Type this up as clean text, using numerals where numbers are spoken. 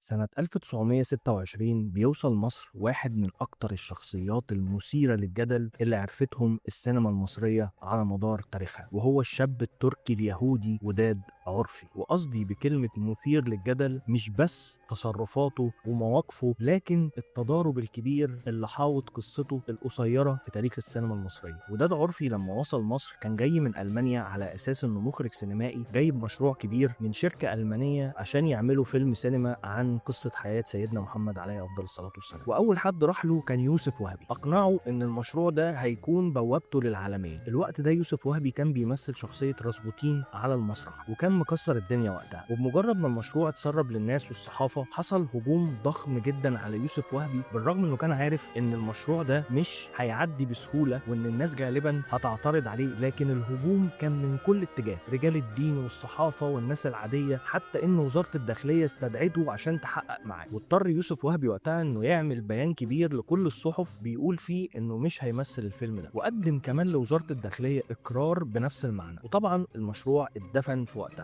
سنة 1926 بيوصل مصر واحد من أكتر الشخصيات المثيرة للجدل اللي عرفتهم السينما المصرية على مدار تاريخها، وهو الشاب التركي اليهودي وداد عرفي. وقصدي بكلمة مثير للجدل مش بس تصرفاته ومواقفه، لكن التضارب الكبير اللي حاوط قصته القصيرة في تاريخ السينما المصرية. وداد عرفي لما وصل مصر كان جاي من ألمانيا على أساس إنه مخرج سينمائي جايب مشروع كبير من شركة ألمانية عشان يعملوا فيلم سينما عن قصة حياة سيدنا محمد عليه أفضل الصلاة والسلام. وأول حد راح له كان يوسف وهبي، أقنعه إن المشروع ده هيكون بوابته للعالمية. الوقت ده يوسف وهبي كان بيمثل شخصية راسبوتين على المسرح وكان مكسر الدنيا وقتها. وبمجرد ما المشروع اتسرب للناس والصحافة حصل هجوم ضخم جدا على يوسف وهبي، بالرغم انه كان عارف ان المشروع ده مش هيعدي بسهولة وان الناس غالبا هتعترض عليه، لكن الهجوم كان من كل اتجاه، رجال الدين والصحافة والناس العادية، حتى ان وزارة الداخلية استدعته عشان تحقق معاه. واضطر يوسف وهبي وقتها انه يعمل بيان كبير لكل الصحف بيقول فيه انه مش هيمثل الفيلم ده، وقدم كمان لوزارة الداخلية اقرار بنفس المعنى. وطبعا المشروع اتدفن في وقتها.